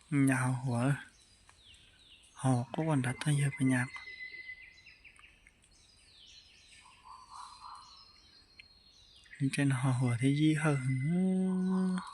Nyam ho huam, ho quaj quaj nrad toj yawg pes nyam. Tsev no ho huam thiab yij hawj heev.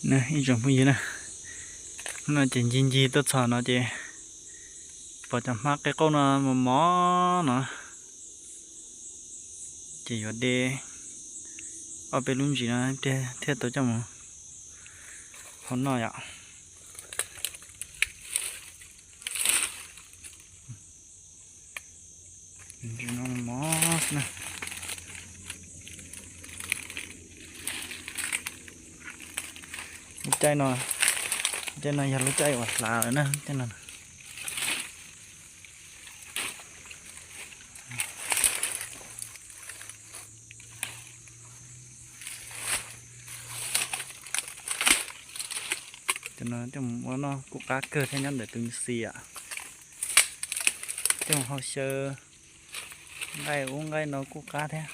Ib tsoom phooj ywg na, hnub no ces ncig ncig tuaj txog no ces pom cov hmab qe qauj no mos mos no, ces yuav de ob peb lub ntsis no thiaj tau coj mus hau noj yom. Ntsis no mos na. Lub caij no, caij no yog lub caij uas hlav lawm na, caij no. Cov no coj mus ua noj kuj qab kawg thiab nyob ntawm tus xis am. Coj mus hau xyaw nqaij ub nqaij no kuj qab thiab.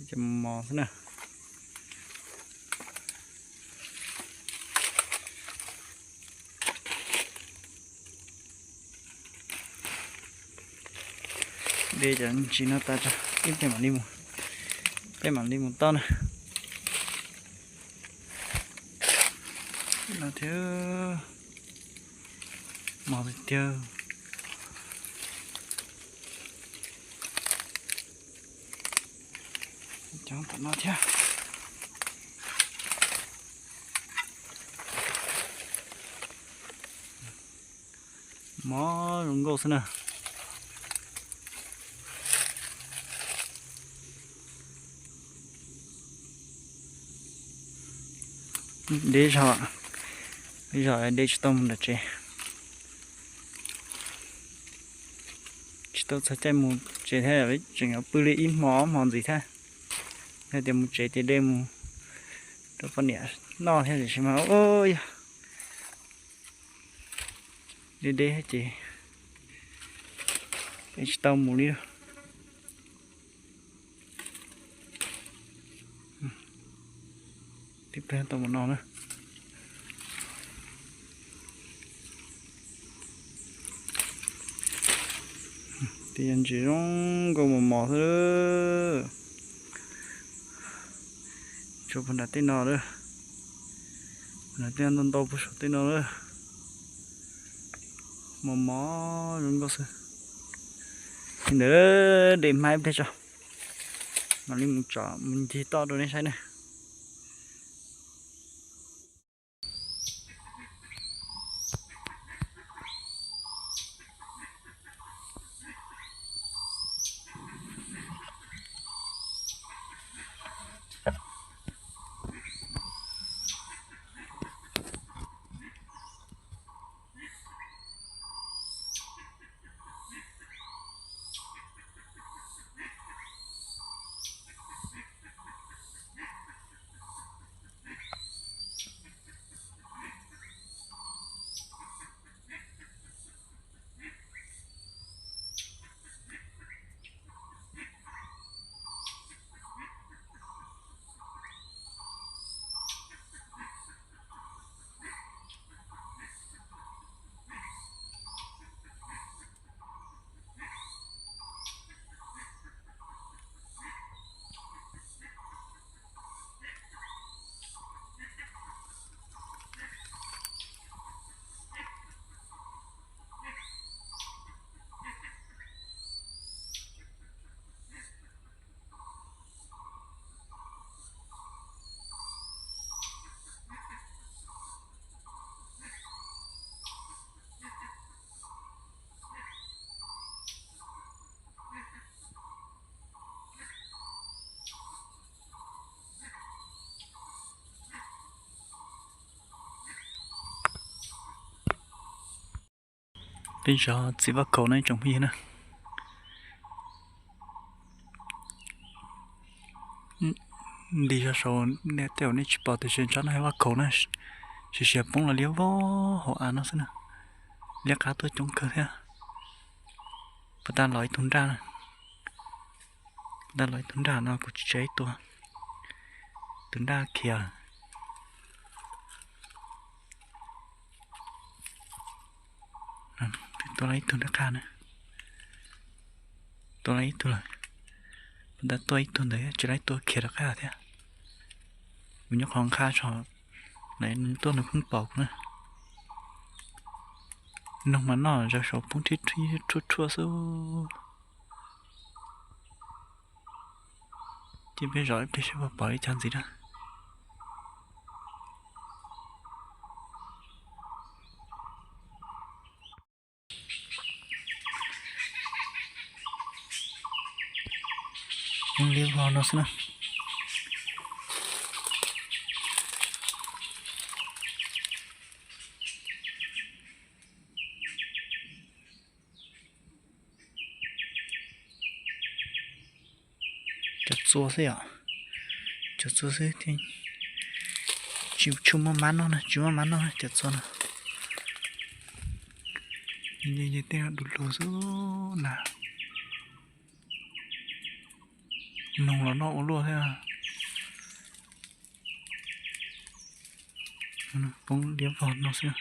Cov mos xwb na. De cov ntsis no tas tso, ib pliag mam li mus, peb mam li mus toj na. No thiab, mos tiag tiag. Cov tom no thiab. Mos zoo nkauj xwb na. Deb zog, zog deb tsis tau mus nram tsev. Tsis tau txog caij mus tsev thiab, tseem yuav pw li ib hmo ob hmo ntxiv thiab, yog tias mus tsev ces de mus rau poj niam noj thiab tiam sis mas yog deb deb ces tsis tau mus li. Tib pliag tau mus no na. Tej ntsis zoo nkauj mos mos xwb. Tsuas puag nram tej no lawm, puag nram tej no ntau ntau puag saum tej no lawm. Mos mos zoo nkauj xwb. Li ntawd, de hmab ib pliag tso, mam li mus tsom mus ncig toj rau nej saib na. Peb zov txiv vaj khaum no ib tsoom phooj ywg na. Nti zog saud nej tej zaum nej tsis pom tiam sis tsob no yog vaj khaum na, siav siav poob los liab vog hauv av no xwb na. Liab qab tuaj coob kawg thiab. Puas tas los ib tug nraj na. Puas tas los ib tug nraj no kuv tsis tseb tua. Tus nraj khiav lawm. Tua los ib tug nraj qab na. Tua los ib tug lawm. Puas tas tuaj ib tug ntawd tsis laib tua khiav rov qab thiab. Kuv nyob qhov nqha tso, lawv tuaj nws pheej pom kuv na. Noog mas noj zaws saud poob rhib rhib rhuaj rhuaj xwb. Cia peb zov ib pliag seb puas pom li cas ntxiv na. Poob liab vog no xwb na. Cov txua xwb yom. Cov txua xwb thiab. Tsis tshua muaj mab noj na, tsis muaj mab noj cov txua no. Tej du lug xwb na. Noog los noj ua luaj thiab. Poob liab vog no xwb.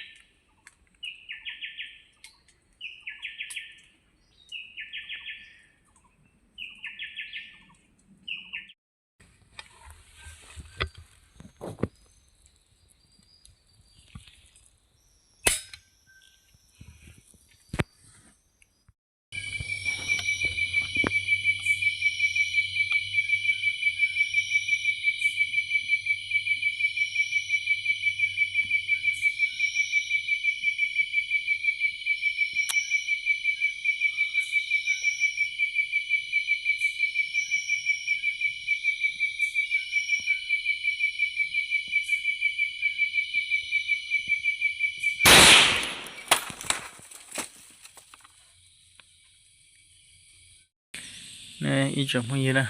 Ib tsoom phooj ywg na,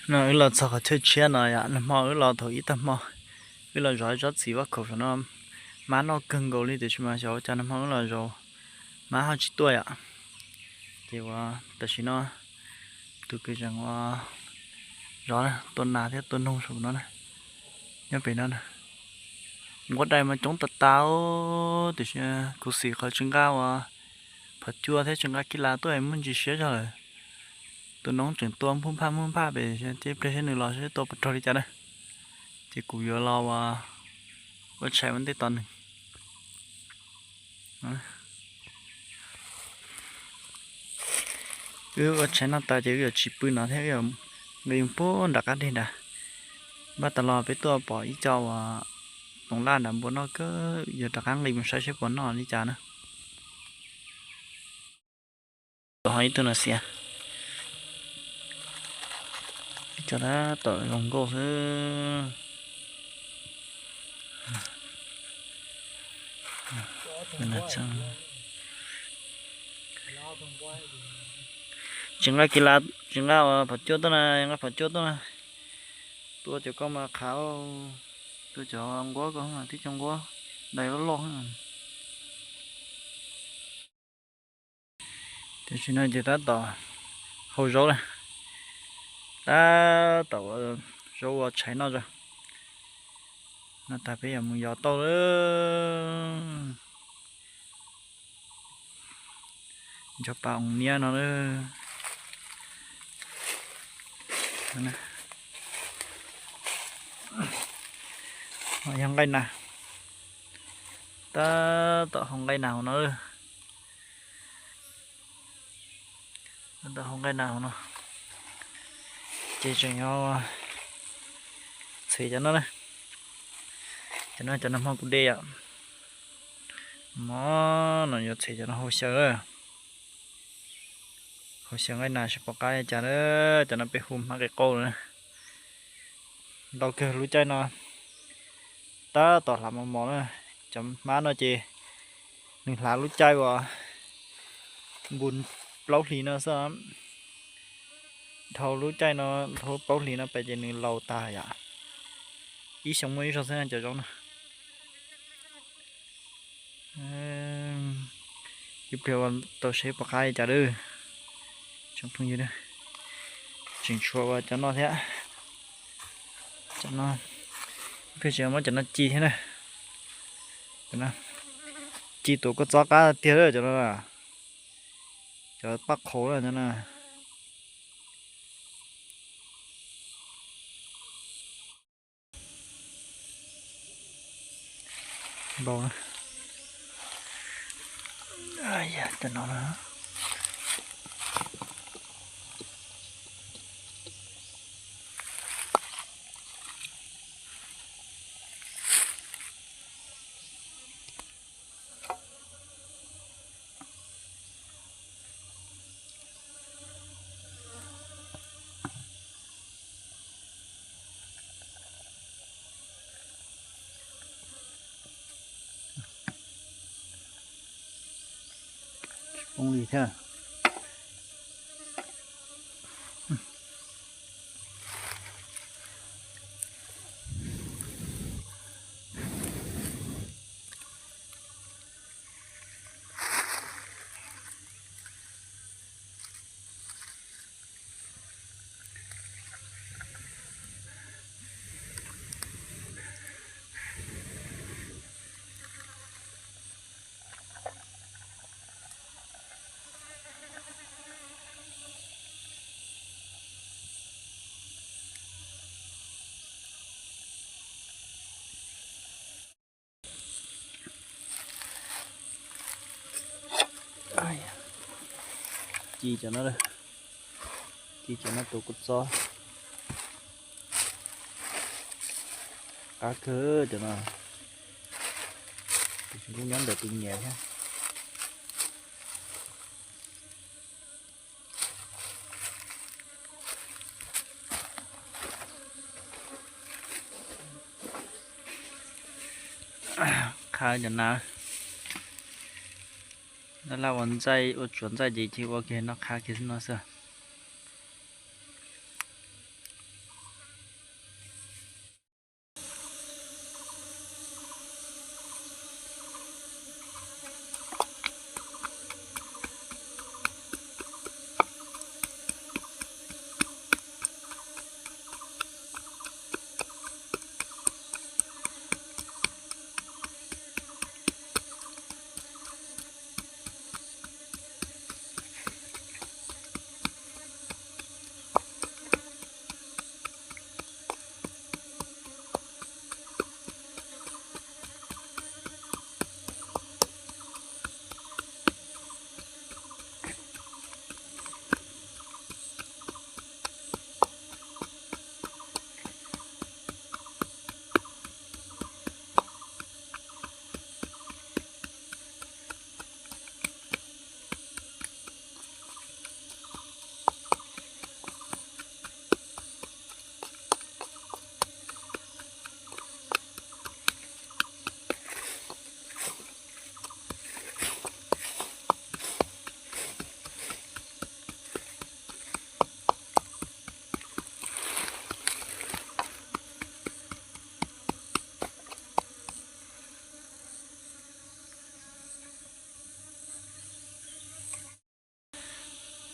no wb los txog qhov chaw tshiab no yom, nag hmo wb los thaum ib tag hmo, wb los zov tsob txiv vaj khaum saum no, mab noj kawg nkaus li tiam sis mas xyov ua cas nag hmo wb los zov mab ho tsis tuaj yom. Ces ua tam sim no tus kwv tseem ua zov tua nas thiab tua noog saum no na, nyob pem no na. Nquab dais mas coob tas tas tiam sis kuv xim qhov tsis nqa ua phom cua thiab tsis nqa kis las tuaj muaj ntsis siab zog lawm. Tus noog tseem tua nphub nphaj nphub nphaj pem, cia pliag seb nws los seb tua puas raug li cas na. Ces kuv yuav los ua, ua tshais ua ntej tos nws. Wb ua tshais noj tas ces wb yuav tsis pw no thiab, wb yuav nqis mus puag nram qab deg nrad. Npaj tas los peb tuaj pom ib co uas toov laj nram npua noj kawg, yuav rov qab nqis mus saib seb puas noj li cas na. Tom ho ib tug no xiav, ib co tab tom zoo nkauj xwb. Tsis nqa kis las, tsis nqa phom cua tuaj na, nqa phom cua tuaj na. Tua cov ko mas qhav, tua cov nquab ko, tib co nquab dais loj loj. Tam sim no ces tab tom hau zaub na, tab tom ua zaub ua tshais noj zog. No tas peb yuav mus yos tauj lawm. Nco pas oo niab no lawm. Yog nqaij nas, tab tom hau nqaij nas hauv no lawm. Tab tom hau nqaij nas hauv no. Ces tseem yuav txhem cov no na. Cov no cov nag hmo kuv de yom. Mo, no yuav txhem cov no hau xyaw. Hau xyaw nqaij nas seb pom qab li cas na. Cov no peb hu hmab qis qau na. Ntau kawg lub caij no tab tom hlav mos mos na. Cov hmab no ces nws hlav lub caij uas npus plaub hlis no xwb. Dhau lub caij no, dhau plaub hlis no pem ces nws laus tas yom. Ib xyoo muaj ib zaug xwb cov zaub no. Ib pliag ua tau seb puas qab li cas lawm. Tsoom phooj ywg, tseem tshuav ua cov no thiab. Cov no, ib pliag tseem muab cov no ci thiab na. Ci tuav kua txob qab tiag lawm cov no. Cov paj qhauv na cov no. Npau na. Cov no na. Poob li thiab. Ci cov no, ci cov no tuav kua txob. Qab kawg cov no. Kuj nyob ntawm tus nyiam thiab. Qhab cov na, laj ua ntxaij ua tsuav ntxaij ces cia ua kiag noj qhab kiag xwb no xwb.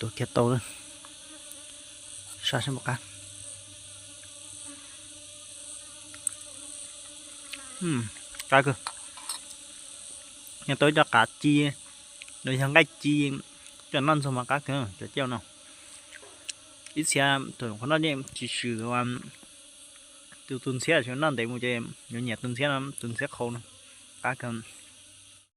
Tuav kiag tau, sab sab npaum qab. Qab kawg. Nws tau ib co qav ci, nws yog nqaij ci, coj noj ntxuag mas qab kawg cov cauj no. Ib txhia thaum qhov noj tsis swm tus ntxhiab, noj ntev mus ces yuav nyiam tus ntxhiab no, tus ntxhiab qhau no, qab kawg.